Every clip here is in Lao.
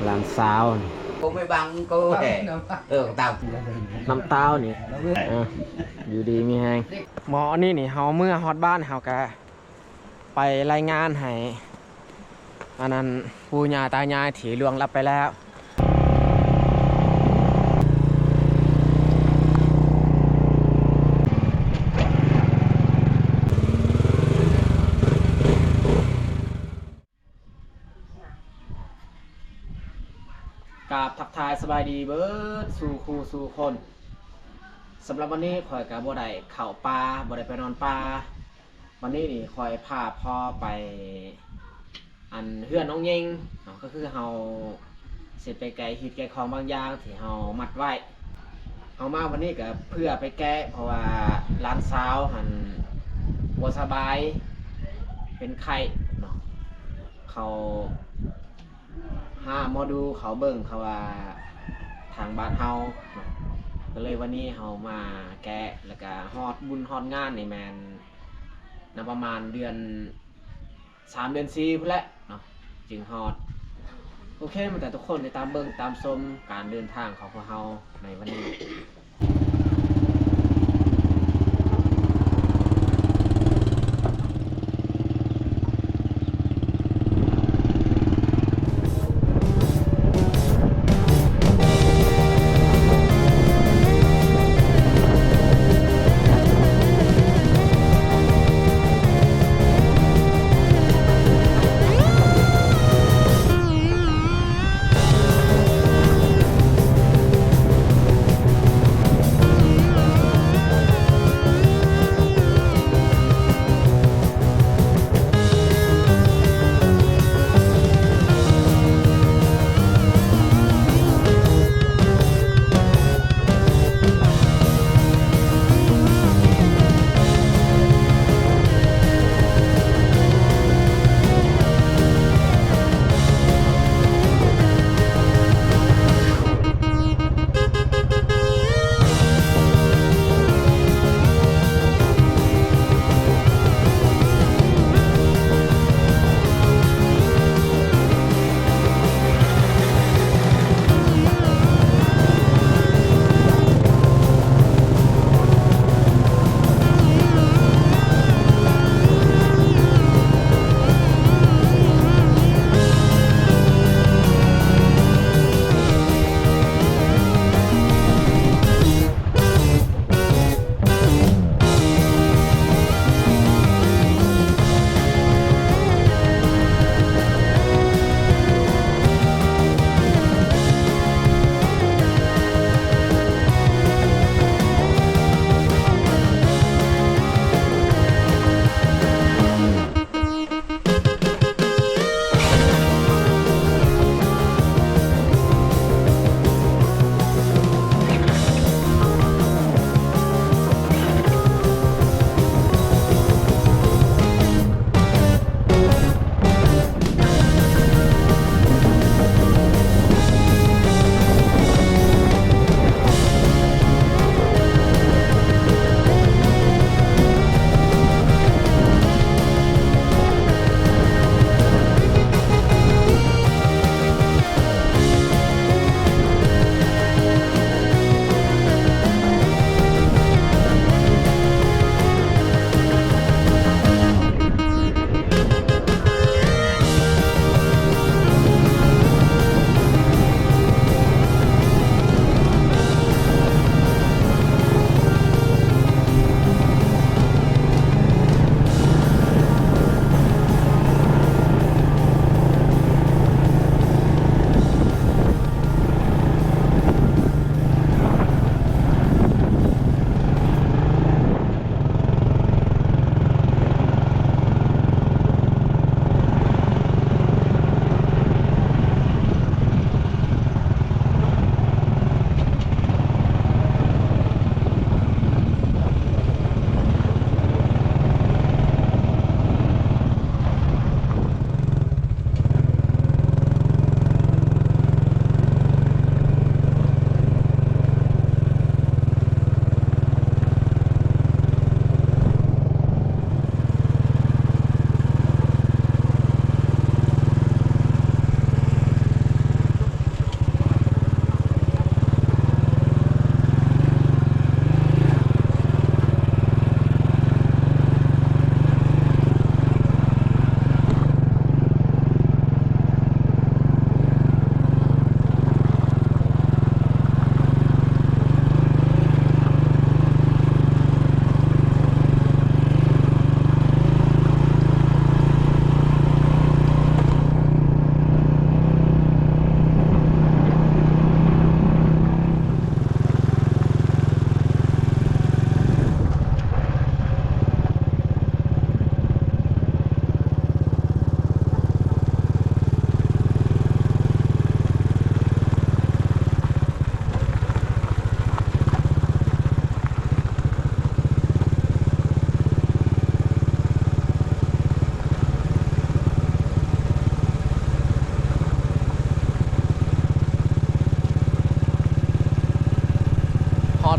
ຫຼານສາວ ໂກໄມ່ບັງ ໂກແຫ່ ເອີ ຕາມ ນ້ຳຕາວນີ້ ເອີ ຢູ່ດີມີແຮງ. ໝໍອັນນີ້ນີ້ ເຮົາເມືອຮອດບ້ານ ເຮົາກະໄປລາຍງານໃຫ້ ອັນນັ້ນ ປູ່ຍ່າຕາຍາຍທີ່ລ່ວງລັບໄປແລ້ວ. ກາບທັກທາຍສະບາຍດີເບີດສູ່ຄູ່ສູ່ຄົນ. ສຳລັບວັນນີ້ຂ້ອຍກະບໍ່ໄດ້ເຂົ້າປ່າ ບໍ່ໄດ້ໄປນອນປ່າ. ວັນນີ້ນີ້ຂ້ອຍພາພໍ່ໄປ ອັນ ເຮືອນນ້ອງເຢັງເນາະ ກໍຄືເຮົາຊິໄປແກະຮີດແກະຂອງບາງຢ່າງທີ່ເຮົາມັດໄວ້. ເຮົາມາວັນນີ້ກໍເພື່ອໄປແກະ ເພາະວ່າຫຼານສາວຫັ້ນບໍ່ສະບາຍ ເປັນໄຂ້ເນາະ. ເຂົາຫາໝໍດູ ເຂົາເບິ່ງ ເຂົາວ່າທາງບ້ານເຮົາເນາະ ກໍເລີຍວັນນີ້ເຮົາມາແກະ ແລ້ວກໍຮອດບຸນຮອດງານນີ້ແມ່ນນະ ປະມານເດືອນ ສາມເດືອນສີ່ພຸ້ນແຫຼະເນາະ ຈຶ່ງຮອດ. ໂອເຄ ມາແຕ່ທຸກຄົນໄດ້ຕາມເບິ່ງຕາມຊົມການເດີນທາງຂອງພວກເຮົາໃນວັນນີ້.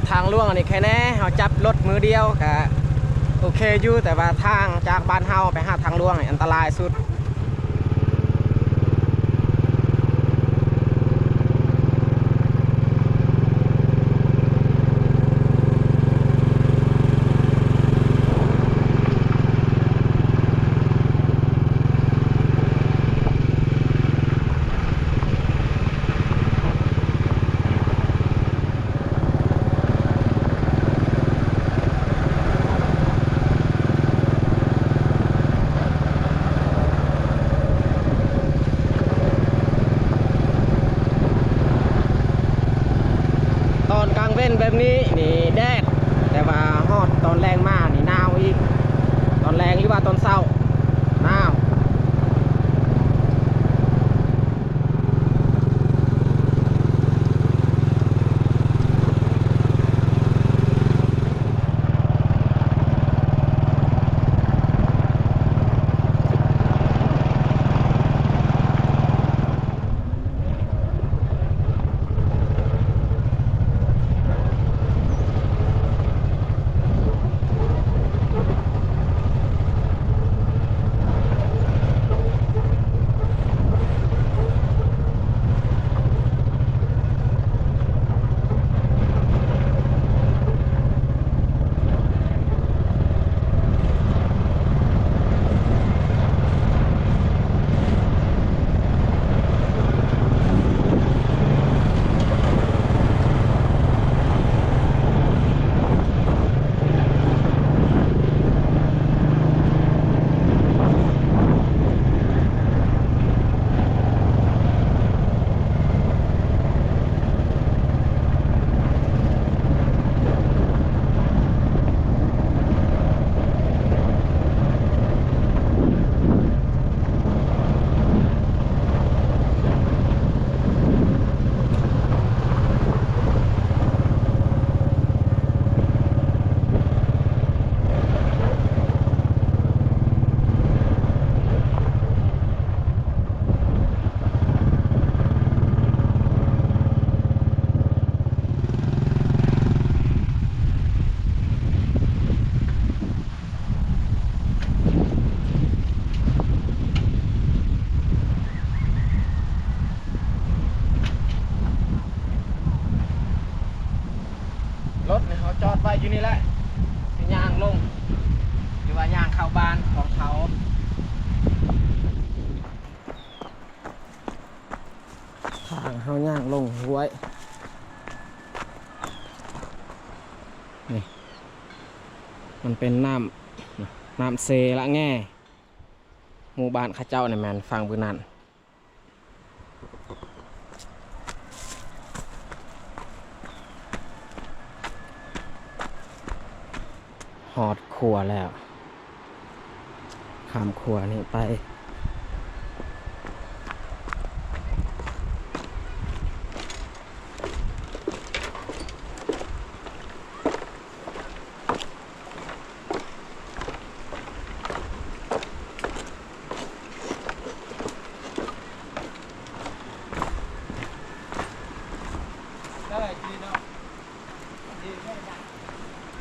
ທາງຫຼວງອັນນີ້ແຄ່ແນ່ ເຮົາຈັບລົດມືດຽວກະໂອເຄຢູ່ ແຕ່ວ່າທາງຈາກບ້ານເຮົາໄປຫາທາງຫຼວງນີ້ອັນຕະລາຍສຸດ. ຕອນກາງເວັນແບບນີ້ນີ້ແດດ ແຕ່ວ່າຮອດຕອນແລງມານີ້ໜາວອີກ ຕອນແລງ ຫຼືວ່າຕອນເຊົ້າໜາວ. ລົດນີ້ເຮົາຈອດໄວ້ຢູ່ນີ້ແຫຼະ ຊິຍ່າງລົງ ຫຼືວ່າຍ່າງເຂົ້າບ້ານຂອງເຂົາ. ທາງເຮົາຍ່າງລົງຫ້ວຍນີ້ ມັນເປັນນ້ຳ ນ້ຳເຊລະແງ່ ໝູ່ບ້ານເຂົາເຈົ້ານີ້ແມ່ນຝັ່ງບຶງນັ້ນ. ຮອດຂົວແລ້ວ ຂ້າມຂົວນີ້ໄປ.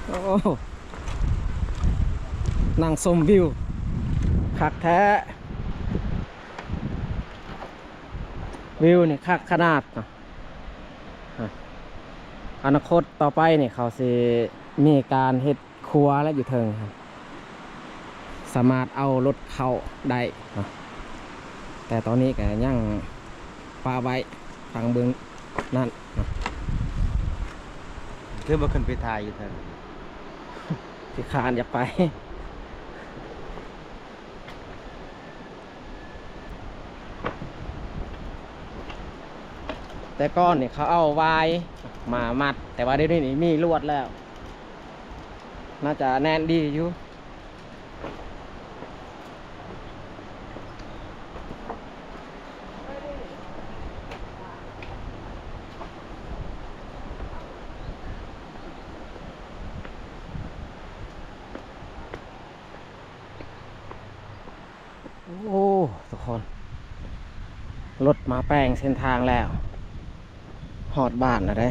ໂອ້ ນັ່ງຊົມວິວ ຄັກແທ້ ວິວນີ້ຄັກຂະໜາດ. ອະນາຄົດຕໍ່ໄປນີ້ເຂົາຊິມີການເຮັດ ຂົວແລະຢູ່ເທິງ ສາມາດເອົາລົດເຂົ້າໄດ້ເນາະ ແຕ່ຕອນນີ້ກໍຍັງປະໄວ້ທາງເບື້ອງນັ້ນເນາະ. ຄືບໍ່ຂຶ້ນໄປຖ່າຍຢູ່ເທິງ? ຂີ້ຄ້ານຢາກໄປ. ແຕ່ກ່ອນນີ້ເຂົາເອົາຫວາຍມາມັດ ແຕ່ວ່າດຽວນີ້ນີ້ມີລວດແລ້ວ ໜ້າຈະແໜ້ນດີຢູ່. ໂອ້ ທຸກຄົນ ລົດມາແປງເສັ້ນທາງແລ້ວ ຮອດບ້ານແລ້ວເດ້.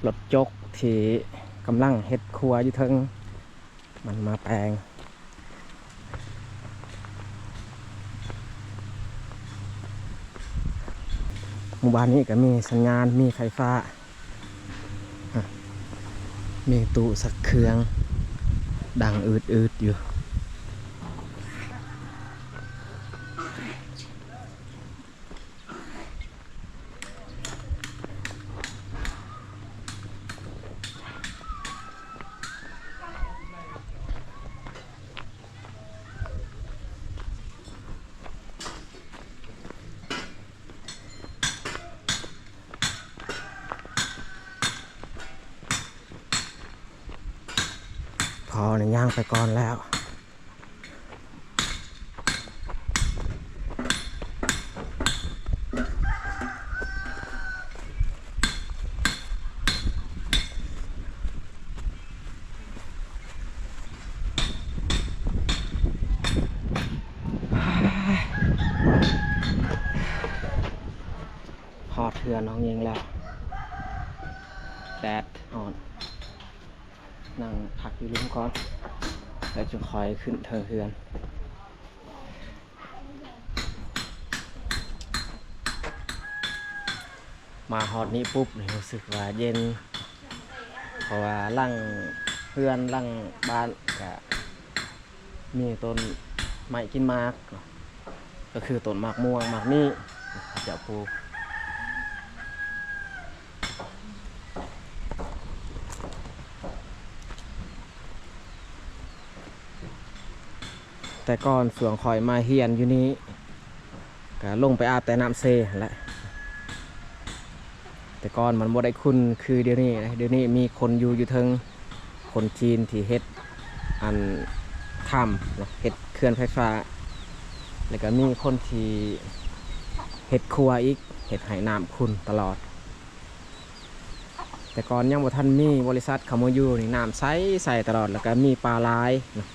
ລົດຈົກທີ່ກຳລັງເຮັດຄົວຢູ່ເທິງ ມັນມາແປງ. ໝູ່ບ້ານນີ້ກໍມີສັນຍານ ມີໄຟຟ້າ ມີຕູ້ຊັກເຄື່ອງ ດັງອືດໆຢູ່. ພໍ່ນີ້ຍ່າງໄປກ່ອນແລ້ວ. ຮອດເຮືອນນ້ອງຍິງແລ້ວ ແດດຮ້ອນ. ນັ່ງພັກຢູ່ລຸ່ມກ່ອນ ແລ້ວຈຶ່ງຄ່ອຍຂຶ້ນເທິງເຮືອນ. ມາຮອດນີ້ປຸບ ຮູ້ສຶກວ່າເຢັນ ເພາະວ່າຫຼັງເຮືອນ ຫຼັງບ້ານກະ ມີຕົ້ນໄມ້ກິນໝາກເນາະ ກໍຄືຕົ້ນໝາກມ່ວງ ໝາກມີ້ ເຂົາເຈົ້າປູກ. ແຕ່ກ່ອນຊ່ວງຂ້ອຍມາຮຽນຢູ່ນີ້ ກໍລົງໄປອາບແຕ່ນ້ຳເຊຫັ້ນແຫຼະ. ແຕ່ກ່ອນມັນບໍ່ໄດ້ຂຸ່ນຄືດຽວນີ້ນະ, ດຽວນີ້ມີຄົນຢູ່ ຢູ່ເທິງ, ຄົນຈີນທີ່ເຮັດ ອັນ ຖ້ຳເນາະ, ເຮັດເຂື່ອນໄຟຟ້າ, ແລ້ວກໍມີຄົນທີ່ເຮັດຂົວອີກ, ເຮັດໃຫ້ນ້ຳຂຸ່ນຕະຫຼອດ. ແຕ່ກ່ອນຍັງບໍ່ທັນມີບໍລິສັດເຂົ້າມາຢູ່ນີ້ ນ້ຳໃສ ໃສຕະຫຼອດ ແລ້ວກໍມີປາຫຼາຍເນາະ.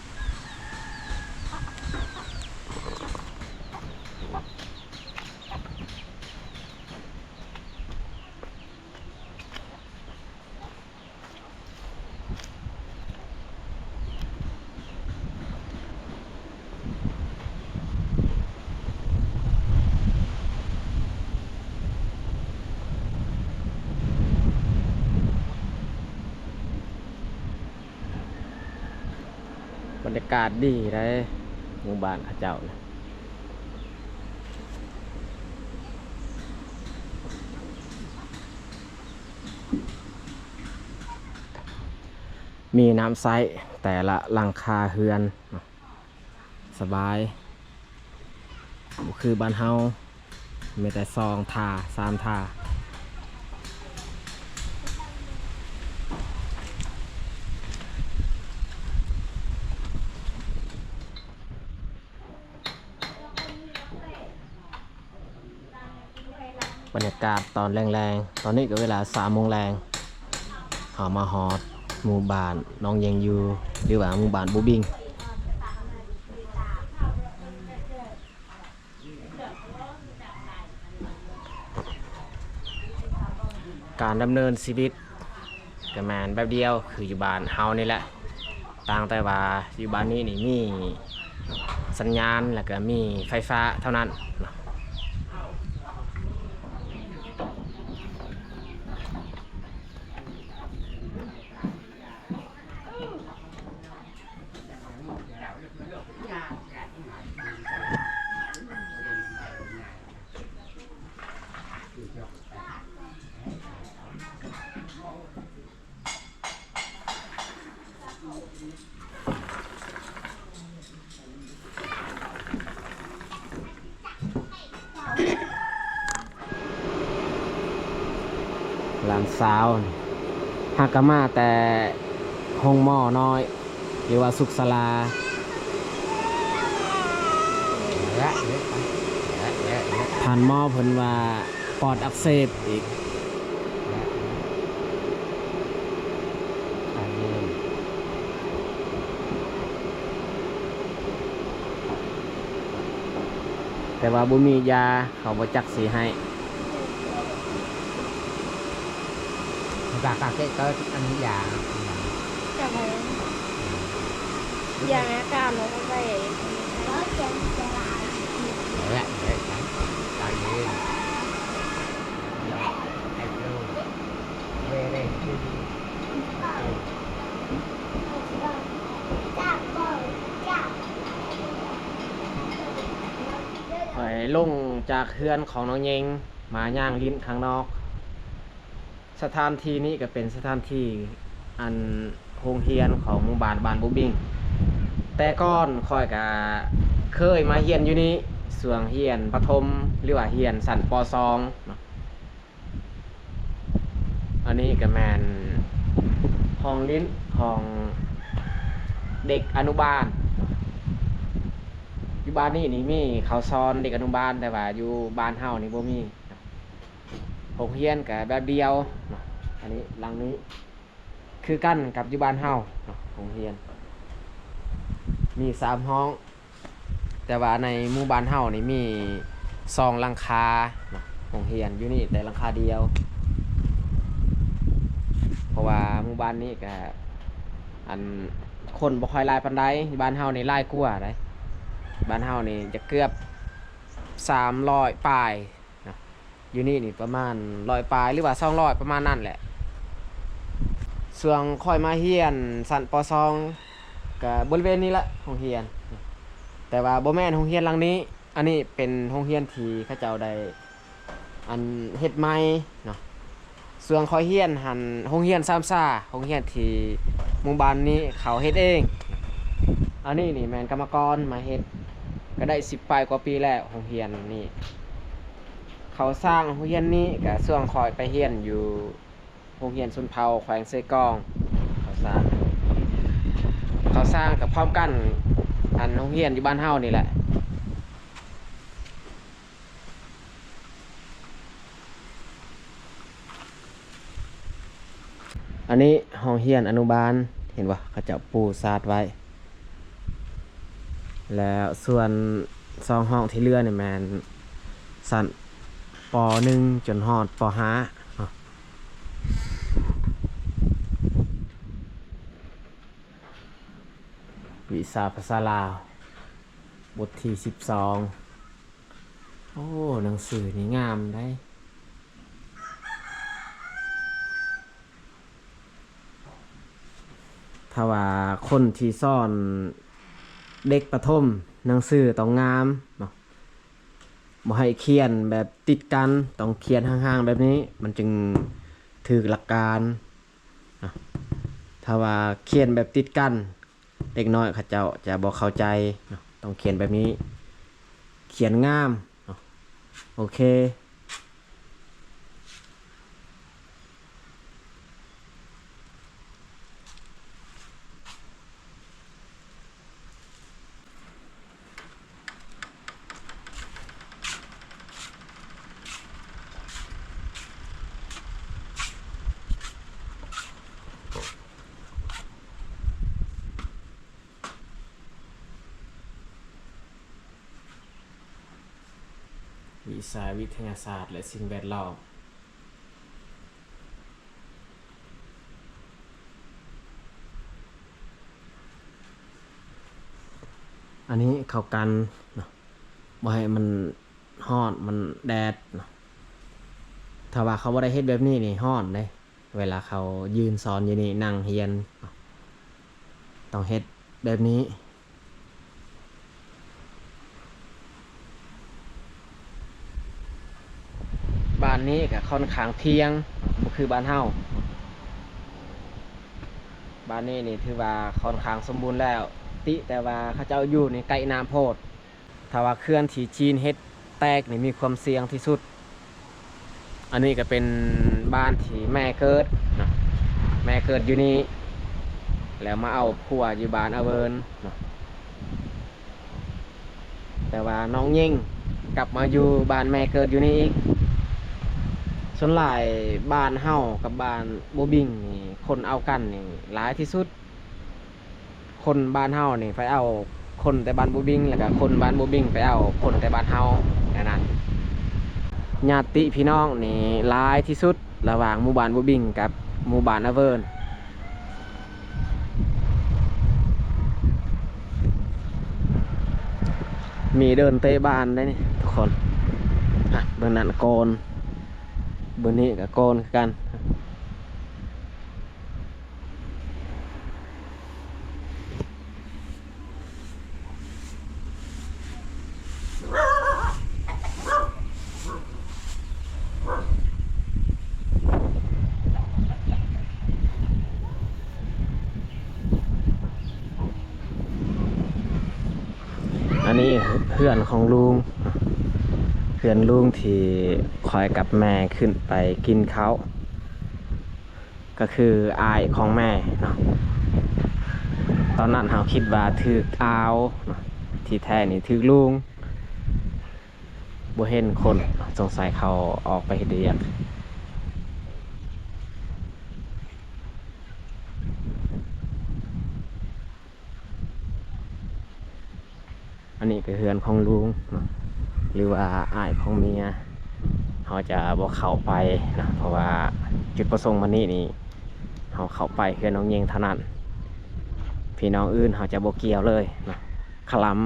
ບັນຍາກາດດີເດ້ ໝູ່ບ້ານເຂົາເຈົ້ານະ. ມີນ້ຳໃຊ້ແຕ່ລະຫຼັງຄາເຮືອນເນາະ ສະບາຍ ບໍ່ຄືບ້ານເຮົາ ມີແຕ່ສອງທ່າ ສາມທ່າ. ບັນຍາກາດຕອນແລງໆ ຕອນນີ້ກໍເວລາສາມໂມງແລງ ເຮົາມາຮອດໝູ່ບ້ານໜອງເຢັງຢູ່ ຫຼືວ່າໝູ່ບ້ານບູບິງ. ການດຳເນີນຊີວິດ ກໍແມ່ນແບບດຽວຄືຢູ່ບ້ານເຮົານີ້ແຫຼະ ຕ່າງແຕ່ວ່າຢູ່ບ້ານນີ້ນີ້ມີສັນຍານ ແລ້ວກໍມີໄຟຟ້າເທົ່ານັ້ນເນາະ. ຫຼານສາວຫາກະມາແຕ່ໂຮງໝໍນ້ອຍ ຫຼືວ່າສຸກສາລາ. ທ່ານໝໍເພິ່ນວ່າປອດອັກເສບອີກ. ແຕ່ວ່າບໍ່ມີຢາ ເຂົາບໍ່ຈັກຊິໃຫ້. ຢາກາແກ້ເກີດ ອັນນີ້ຢາ ຢາແກ້ເກີດ ຢາແກ້ການເນາະ ໄປ ຂ້ອຍລົງຈາກເຮືອນຂອງນ້ອງເຫຍີງ ມາຍ່າງຫຼິ້ນຂ້າງນອກ. ສະຖານທີ່ນີ້ກໍເປັນສະຖານທີ່ ອັນ ໂຮງຮຽນຂອງໝູ່ບ້ານ ບ້ານບູບິງ. ແຕ່ກ່ອນຂ້ອຍກໍເຄີຍມາຮຽນຢູ່ນີ້ ຊ່ວງຮຽນປະຖົມ ຫຼືວ່າຮຽນຊັ້ນ ປ.ສອງ ເນາະ. ອັນນີ້ກໍແມ່ນຫ້ອງຫຼິ້ນຂອງເດັກອະນຸບານ. ຢູ່ບ້ານນີ້ນີ້ມີເຂົາສອນເດັກອະນຸບານ ແຕ່ວ່າຢູ່ບ້ານເຮົານີ້ບໍ່ມີ. ໂຮງຮຽນກໍແບບດຽວເນາະ ອັນນີ້ ຫຼັງນີ້ຄືກັນກັບຢູ່ບ້ານເຮົາເນາະ. ໂຮງຮຽນມີສາມຫ້ອງ ແຕ່ວ່າໃນໝູ່ບ້ານເຮົານີ້ມີສອງຫຼັງຄາເນາະ ໂຮງຮຽນຢູ່ນີ້ແຕ່ຫຼັງຄາດຽວ. ເພາະວ່າໝູ່ບ້ານນີ້ກະ ອັນ ຄົນບໍ່ຄ່ອຍຫຼາຍປານໃດ. ບ້ານເຮົານີ້ຫຼາຍກວ່າໃດ໋ ບ້ານເຮົານີ້ຈະເກືອບສາມຮ້ອຍປາຍເນາະ ຢູ່ນີ້ນີ້ປະມານຮ້ອຍປາຍ ຫຼືວ່າສອງຮ້ອຍ ປະມານນັ້ນແຫຼະ. ຊ່ວງຂ້ອຍມາຮຽນຊັ້ນ ປ.ສອງ ກະບໍລິເວນນີ້ແຫຼະ ໂຮງຮຽນ ແຕ່ວ່າບໍ່ແມ່ນໂຮງຮຽນຫຼັງນີ້. ອັນນີ້ເປັນໂຮງຮຽນທີ່ເຂົາເຈົ້າໄດ້ ອັນ ເຮັດໃໝ່ເນາະ. ຊ່ວງຂ້ອຍຮຽນຫັ້ນ ໂຮງຮຽນສາມຊາ ໂຮງຮຽນທີ່ໝູ່ບ້ານນີ້ເຂົາເຮັດເອງ. ອັນນີ້ນີ້ແມ່ນກຳມະກອນມາເຮັດ ກໍໄດ້ສິບປາຍກວ່າປີແລ້ວ. ໂຮງຮຽນນີ້ ເຂົາສ້າງໂຮງຮຽນນີ້ກະຊ່ວງຂ້ອຍໄປຮຽນຢູ່ໂຮງຮຽນຊົນເຜົ່າແຂວງເຊກອງ ເຂົາສ້າງ ເຂົາສ້າງກະພ້ອມກັນ ອັນ ໂຮງຮຽນຢູ່ບ້ານເຮົານີ້ແຫຼະ. ອັນນີ້ຫ້ອງຮຽນອະນຸບານ ເຫັນບໍ່ ເຂົາເຈົ້າປູສາດໄວ້. ແລ້ວສ່ວນສອງຫ້ອງທີ່ເຫຼືອນີ້ແມ່ນຊັ້ນ ປ.ໜຶ່ງ ຈົນຮອດ ປ.ຫ້າ ເນາະ. ວິຊາພາສາລາວ ບົດທີສິບສອງ. ໂອ້ ໜັງສືນີ້ງາມໄດ໋. ຖ້າວ່າຄົນທີ່ສອນເດັກປະຖົມ ໜັງສືຕ້ອງງາມເນາະ ບໍ່ໃຫ້ຂຽນແບບຕິດກັນ ຕ້ອງຂຽນຫ່າງໆແບບນີ້ ມັນຈຶ່ງຖືກຫຼັກການເນາະ. ຖ້າວ່າຂຽນແບບຕິດກັນ ເດັກນ້ອຍເຂົາເຈົ້າຈະບໍ່ເຂົ້າໃຈເນາະ. ຕ້ອງຂຽນແບບນີ້ ຂຽນງາມເນາະ. ໂອເຄ. ວິຊາວິທະຍາສາດ ແລະ ສິ່ງແວດລ້ອມ. ອັນນີ້ເຂົາກັນເນາະ ບໍ່ໃຫ້ມັນຮ້ອນ ມັນແດດເນາະ. ຖ້າວ່າເຂົາບໍ່ໄດ້ເຮັດແບບນີ້ນີ້ ຮ້ອນເດ້. ເວລາເຂົາຢືນສອນຢູ່ນີ້ ນັ່ງຮຽນ ຕ້ອງເຮັດແບບນີ້. ບ້ານນີ້ກໍຄ່ອນຂ້າງພຽງ ບໍ່ຄືບ້ານເຮົາ. ບ້ານນີ້ນີ້ຖືວ່າຄ່ອນຂ້າງສົມບູນແລ້ວ ຕິແຕ່ວ່າເຂົາເຈົ້າຢູ່ນີ້ໃກ້ນ້ຳໂພດ. ຖ້າວ່າເຂື່ອນທີ່ຈີນເຮັດແຕກນີ້ມີຄວາມສ່ຽງທີ່ສຸດ. ອັນນີ້ກໍເປັນບ້ານທີ່ແມ່ເກີດເນາະ ແມ່ເກີດຢູ່ນີ້ ແລ້ວມາເອົາຜົວຢູ່ບ້ານອາເວີນເນາະ. ແຕ່ວ່ານ້ອງຍິງກັບມາຢູ່ບ້ານແມ່ເກີດຢູ່ນີ້ອີກ. ສ່ວນຫຼາຍບ້ານເຮົາກັບບ້ານບູບິງນີ້ ຄົນເອົາກັນນີ້ຫຼາຍທີ່ສຸດ. ຄົນບ້ານເຮົານີ້ໄປເອົາຄົນແຕ່ບ້ານບູບິງ ແລ້ວກະຄົນບ້ານບູບິງໄປເອົາຄົນແຕ່ບ້ານເຮົາ ແນວນັ້ນ. ຍາດຕິພີ່ນ້ອງນີ້ຫຼາຍທີ່ສຸດລະຫວ່າງໝູ່ບ້ານບູບິງກັບ ໝູ່ບ້ານອາເວີນ ມີເດີ່ນເຕະບານໄດ້ນີ້ທຸກຄົນ. ອ່ະ ເບິ່ງນັ້ນກອນ ເບິ່ງນີ້ກໍກອນຄືກັນ. ອັນນີ້ເຮືອນຂອງລຸງ ເຮືອນລຸງທີ່ຂ້ອຍກັບແມ່ຂຶ້ນໄປກິນເຂົ້າ ກໍຄືອ້າຍຂອງແມ່ເນາະ. ຕອນນັ້ນເຮົາຄິດວ່າຖືກອາວເນາະ ທີ່ແທ້ນີ້ຖືກລຸງ. ບໍ່ເຫັນຄົນ ສົງໄສເຂົາອອກໄປເຮັດວຽກ. ອັນນີ້ກໍເຮືອນຂອງລຸງເນາະ ຫຼືວ່າອ້າຍຂອງເມຍ. ເຮົາຈະບໍ່ເຂົ້າໄປເນາະ ເພາະວ່າຈຸດປະສົງມື້ນີ້ນີ້ ເຮົາເຂົ້າໄປເຮືອນນ້ອງຍິງເທົ່ານັ້ນ ພີ່ນ້ອງອື່ນເຮົາຈະບໍ່ກ່ຽວເລີຍເນາະ. ຄະລຳ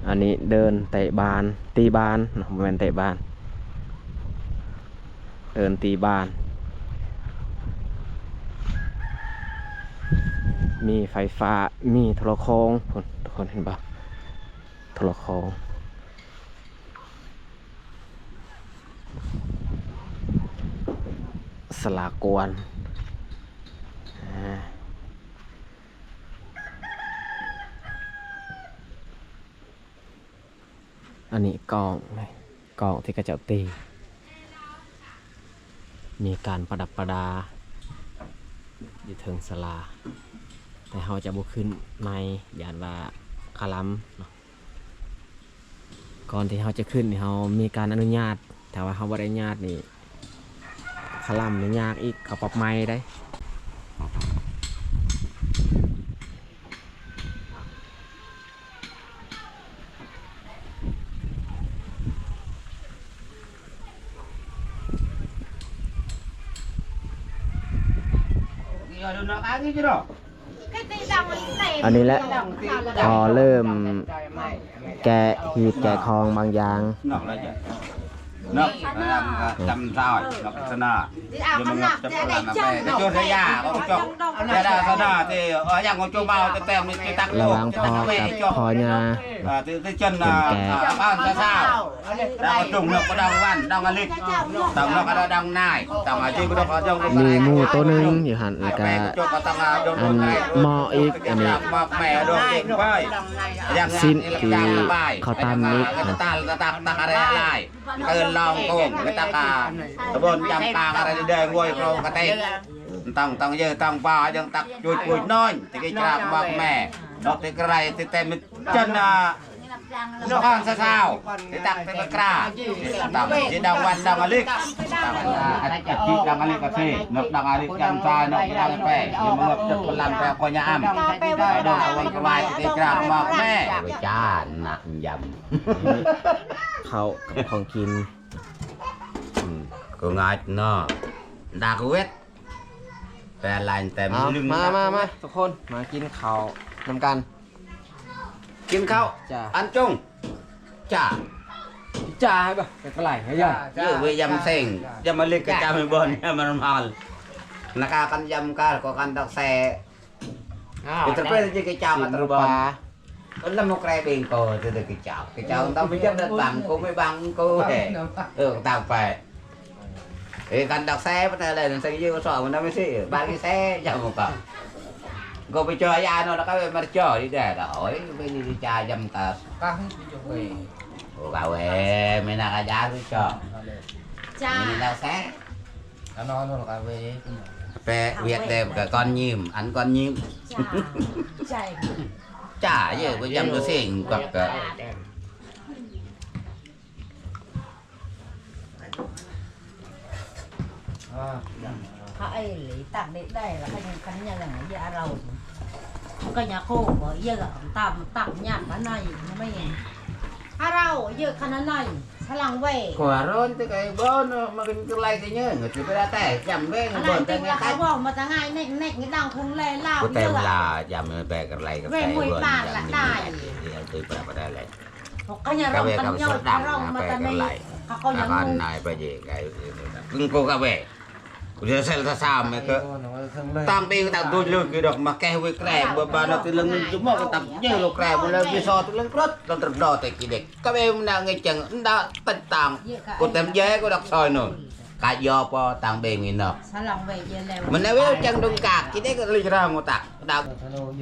ອັນນີ້ເດີ່ນເຕະບານ ຕີບານເນາະ ບໍ່ແມ່ນເຕະບານ ເດີ່ນຕີບານ ມີໄຟຟ້າ ມີໂທລະໂຄ່ງ ພຸ້ນ ທຸກຄົນເຫັນບໍ່? ໂທລະໂຄ່ງ ສາລາກວນ ອາ ອັນນີ້ກ້ອງ ກ້ອງທີ່ເຂົາເຈົ້າຕີ ມີການປະດັບປະດາຢູ່ເທິງສາລາ ແຕ່ເຮົາຈະບໍ່ຂຶ້ນໃນ ຢ້ານວ່າຄະລຳເນາະ. ກ່ອນທີ່ເຮົາຈະຂຶ້ນນີ້ ເຮົາມີການອະນຸຍາດ ຖ້າວ່າເຮົາບໍ່ໄດ້ອະນຸຍາດນີ້ ຄະລຳນີ້ຍາກອີກ ເຂົາປັບໃໝໄດ໋. ອັນນີ້ແຫຼະ ພໍເລີ່ມແກະຮີດແກະຄອງບາງຢ່າງ. ເນາະ ຈຳຊາວ ເນາະ ສະໜາ ເດີ ມາເງີບຈັບ ຈະໂຈດຍາ ເອົາຈົກ ຈະດາ ສະໜາ ທີ່ ເອີ ຍັງ ໂຈເບົາ ແຕ້ມ ນີ້ ທີ່ຕັກ ລະຫວ່າງພໍ່ກັບພໍ່ຍ່າ ເອີ ທີ່ ທີ່ ເພິ່ນແກະ ບ້ານ ຊາວ ດອງ ດອງ ດອງ ດອງອາລິກ ດອງ ດອງ ດອງນາຍ ດອງອາຊີບ ດອງ ດອງ ມີໝູໂຕໜຶ່ງຢູ່ຫັ້ນ ແລ້ວກະ ອັນໝໍ້ອີກ ອັນນີ້ ຊິ້ນທີ່ເຂົາຕຳອີກ ຕາລ ຕາຕັກ ຕັກອາໄລ ອາໄລ ເຕີນລອງໂກງ ກະຕັກກາ ຕະບົນຈຳກາງ ອາໄລ ເດີງ ງວຍ ໂຄງ ກະເຕັກ ຕ້ອງ ຕ້ອງເຢີ ຕ້ອງປາ ຍັງຕັກ ຈູດ ປູດ ນ້ອຍ ຕະກີຈາບ ໝອກແມ່ ດອກ ຕິກະໄລ ຕິແຕມ ຈັນນາ ນະຄອນສະຊາວ ຕິຕັກ ຕິກະກຣາ ຕຳ ຕິດອງວັນ ດອງອາລິກ ຕຳ ອາທິດ ດອງອາລິກກະເສ ນົກ ດອງອາລິກ ຈັນຊາຍ ນົກ ດອງແປ ຍມະເງືອບ ຈັດພະລັງ ແປ ໂຄຍາອຳ ດອງອະວັນກະວາຍ ຕິດກຣາມ ມອກແມ່ ໄປຈ້ານນະ ຍຳ ເຂົ້າກັບຂອງກິນ ອືມ ກໍງາຍເນາະ ດາກເວັດ ແປລາຍແຕ່ ເອົາ ມາ ມາ ມາ ທຸກຄົນ ມາກິນເຂົ້ານຳກັນ. ກິນເຂົ້າ ຈ້າ ອັນຈົງ ຈ້າ ຈ້າໃຫ້ບໍ່? ກະໄລໃຫ້ຢ່າ ເອີ ເວີຍ ຍຳເສັງ ຍຳມະລິກກະຈ້າໃຫ້ບ່ອນ ຍຳມັນມານ ນະກາກັນຍຳກາກໍກັນດອກແຊ ອາ ເປັນຕະເປນຈິກະຈ້າມາຕະບອນ ລະມົກແຣເບງກໍຕະກະຈ້າ ກະຈ້າຕ້ອງໄປຢຳດັດບັງ ໂກໄປບັງ ໂກແຮ ເອີ ຕາມໄປ. ເອີ ກັນດອກແຊປະເທດແລະ ໃສ່ຢູ່ຊອກມັນນະ ໄມ່ຊິບາງອີແຊ ຈຳບໍ່ກໍ ກໍໄປຈໍຢາໂນ ລະກະໄປມາຈໍອີແດ ໂອ້ຍ ໄປນີ້ຈາຍຳຕາ ກະ ໂອກາເວ ແມ່ນນາກະຢາໄປຈໍ ຈ້າ ມີດອກແຊ ກະນອນໂນ ລະກະເວ ແປວຽດແດ ກະກ່ອນຍິ້ມ ອັນກ່ອນຍິ້ມ ຈ້າ ຈ້າ ເຢີ ໄປຢຳໂຕເສັງກັບກະ ເຂົາໄອ້ຫຼີຕາກເດັກໄດ້ລະ ເຂົາຍັງຄັນຍັງເອົາເຢຍເອົາເຮົາ ເຂົາກໍຍາໂຄບໍ່ເຢຍ ຕາມຕາກຍາກປານໃດ ແມ່ນເອົາເຢຍຂະໜາດໃດ. Halang wei. Ko aron te kai bon ma kin kelai te nye nge te pera te jam wei nge bon te nge kai. Wong ma ta ngai nek nek nge dang khong le lao. Ko te la jam ne pe kelai ke te bon jam ne te pera pera le. Ka nya rong kan nyoi ka rong ma ta ne. Ka ko yang nai pa je kai. Ko ka wei. Udah sel ta sam ke. Tang bi tang tu lu ki dok ma ke wei kre ba ba na tu leng tu mo ka tap je lo kre mo le bi so tu leng krot leng ter do te ki dek. Ka wei mna nge chang nda tet tang. Ko tem je ko dok soi no. Ka yo po tang bi mi no. Mna wei chang dong ka ki dek lu jra mo tak. Dak.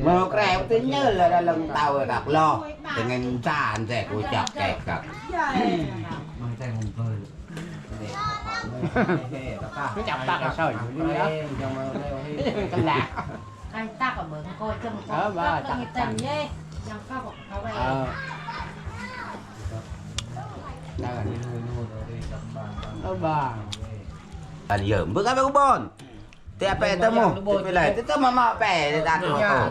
Mo kre tu nye la da leng tau dak lo. Dengan jan te ko jak ke ka. Nó chọc tao cái sỏi của nó. Cái lạ. Cái tao ở bờ coi trông. Ờ, bà, tao cái chặt tên chặt. Nhé. Yang kau kau wei. Ờ. Ờ, bà. Anh giờ bữa cái bông bon. Te pe te mo, te pe lai, te te ma ma pe, te ta tu ko.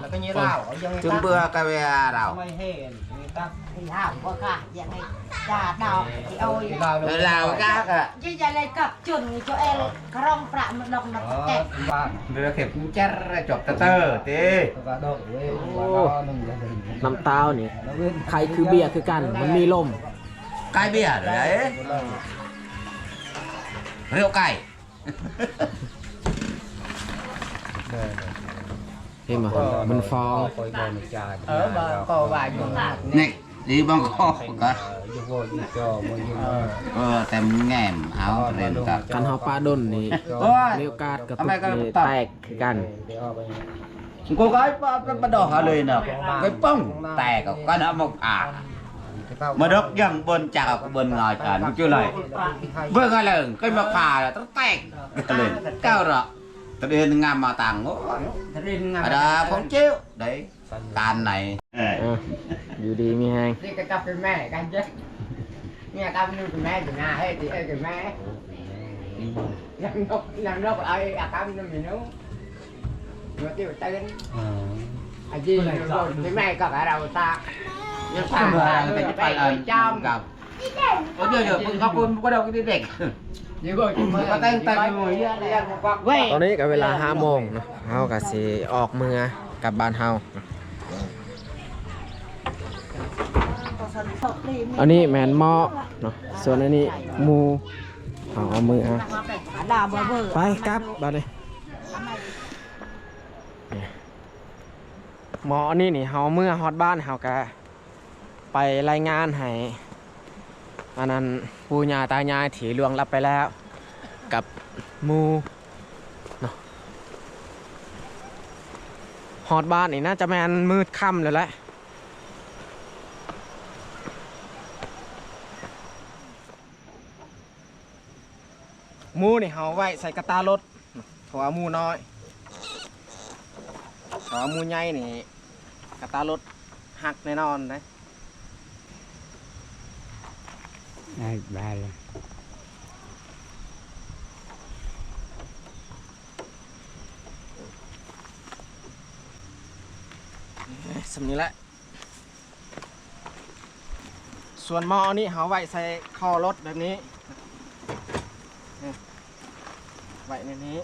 Tum bơ ka we rau. Lao ka ka. Ji ja lai kap chun cho el krong pra ma dok ma tek. Dah kep cer chok te te te. ນ້ຳຕາວນີ້ ໄຄຄືເບຍຄືກັນ ມັນມີລົມ. Cái bia đấy. Rượu cay. ເຫັນບໍ່? ມັນຟອງ. ເອີ ບໍ່ກໍວ່າຢູ່ ນີ້ ດີບາງຄອກກໍ ເອີ ແຕ່ແງມເອົາເປັນກັບ ຄັນເຮົາປະດົນນີ້ ໂອ້ຍ ມີໂອກາດກະຕຸກນີ້ແຕກຄືກັນ. ໂກກາຍປະ ປະ ປະດອກເອົາເລີຍເນາະ ໄປປຶ້ງແຕກກັນເອົາມາຜ່າ ມາດອກຍັງເບິ່ນຈັກເບິ່ນງາຍກັນ ມັນຈຸໄລ ເບິ່ງເອົາເລີຍ ກໍມາຜ່າແລ້ວແຕກເລີຍ ເຈົ້າເນາະ ຕະເດນງາມມາຕັງ ໂອ້ຍ ຕະເດນງາມ ອາດາຂອງເຈົ້າໄດ ການໃນ ເອີ ເອີ ຢູ່ດີມີແຮງ ນີ້ກໍຈັບເປັນແມ່ກັນເດີ້ ເມຍກັບລູກແມ່ຢູ່ໜ້າເຮີຍ ເອີ ແມ່ ນຳນົກ ນຳນົກເອົາອາກຳນຳມີນູ ຕອນນີ້ກໍເວລາຫ້າໂມງເນາະ ເຮົາກໍຊິອອກເມືອກັບບ້ານເຮົາ. ອັນນີ້ແມ່ນເໝາະເນາະ ສ່ວນອັນນີ້ໝູ່ ເຮົາເອົາມື ໄປກັບບາດນີ້. ໝໍອັນນີ້ນີ້ ເຮົາເມືອຮອດບ້ານ ເຮົາກະໄປລາຍງານໃຫ້ ອັນນັ້ນ ປູ່ຍ່າຕາຍາຍທີ່ລ່ວງລັບໄປແລ້ວ ກັບໝູ່ເນາະ. ຮອດບ້ານນີ້ໜ້າຈະແມ່ນມືດຄ່ຳແລ້ວແຫຼະ. ໝູ່ນີ້ເຮົາໄວ້ໃສ່ກະຕ່າລົດ ເພາະວ່າໝູ່ນ້ອຍ ເພາະວ່າໝູ່ໃຫຍ່ນີ້ ກະຕ່າລົດຫັກແນ່ນອນເດ້. ໄດ້ ໄດ້ແລ້ວ ສ່ຳນີ້ແຫຼະ. ສ່ວນໝໍອັນນີ້ເຮົາໄວ້ໃສ່ຄໍລົດແບບນີ້ ໄວ້ໃນນີ້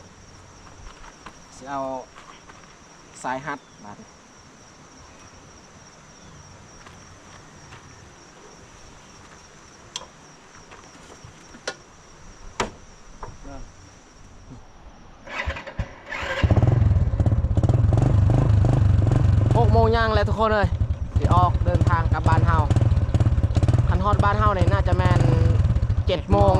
ຊິເອົາສາຍຮັດບາດນີ້. ຫົກໂມງຍ່າງແລ້ວທຸກຄົນເອີຍ ຊິອອກເດີນທາງກັບບ້ານເຮົາ. ຄັນຮອດບ້ານເຮົານີ້ໜ້າຈະແມ່ນເຈັດໂມງ.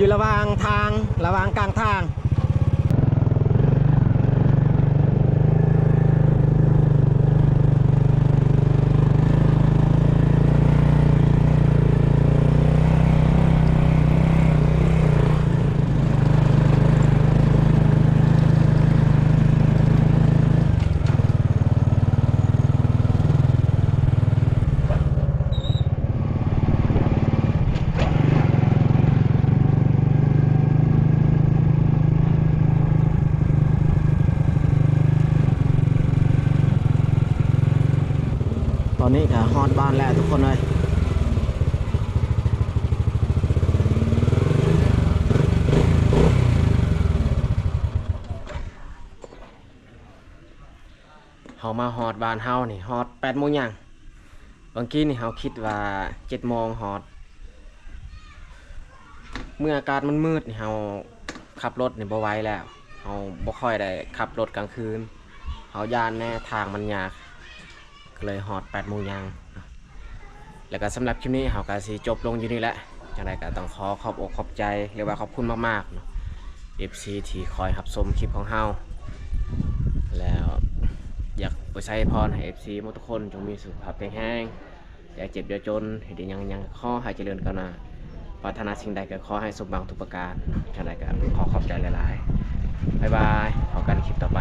ຢູ່ລະຫວ່າງທາງ ລະຫວ່າງກາງທາງ. ຕອນນີ້ກະຮອດບ້ານແລ້ວທຸກຄົນເອີຍ. ເຮົາມາຮອດບ້ານເຮົານີ້ຮອດແປດໂມງຫຍັງ. ບາງທີນີ້ເຮົາຄິດວ່າເຈັດໂມງຮອດ. ເມື່ອອາກາດມັນມືດນີ້ເຮົາຂັບລົດນີ້ບໍ່ໄຫວແລ້ວ. ເຮົາບໍ່ຄ່ອຍໄດ້ຂັບລົດກາງຄືນ. ເຮົາຢ້ານແດ່ ທາງມັນຍາກ. ກໍເລີຍຮອດແປດໂມງຫຍັງເນາະ. ແລ້ວກໍສຳລັບຄລິບນີ້ເຮົາກໍຊິຈົບລົງຢູ່ນີ້ແຫຼະ. ຈັ່ງໃດກໍຕ້ອງຂໍຂອບອົກຂອບໃຈ ຫຼືວ່າຂອບຄຸນມາກໆເນາະ ເອັຟຊີ ທີ່ຄອຍຮັບຊົມຄລິບຂອງເຮົາ. ແລ້ວຢາກອວຍໄຊພອນໃຫ້ ເອັຟຊີ ໝົດທຸກຄົນ ຈົ່ງມີສຸຂະພາບແຂງແຮງ, ຢ່າເຈັບຢ່າຈົນ, ເຮັດຫຍັງຫຍັງຂໍໃຫ້ຈະເລີນກ້າວໜ້າ, ປາດຖະໜາສິ່ງໃດກໍຂໍໃຫ້ສົມຫວັງທຸກປະການ. ຈັ່ງໃດກໍຂໍຂອບໃຈຫຼາຍໆ. ບາຍບາຍ. ພົບກັນຄລິບຕໍ່ໄປ.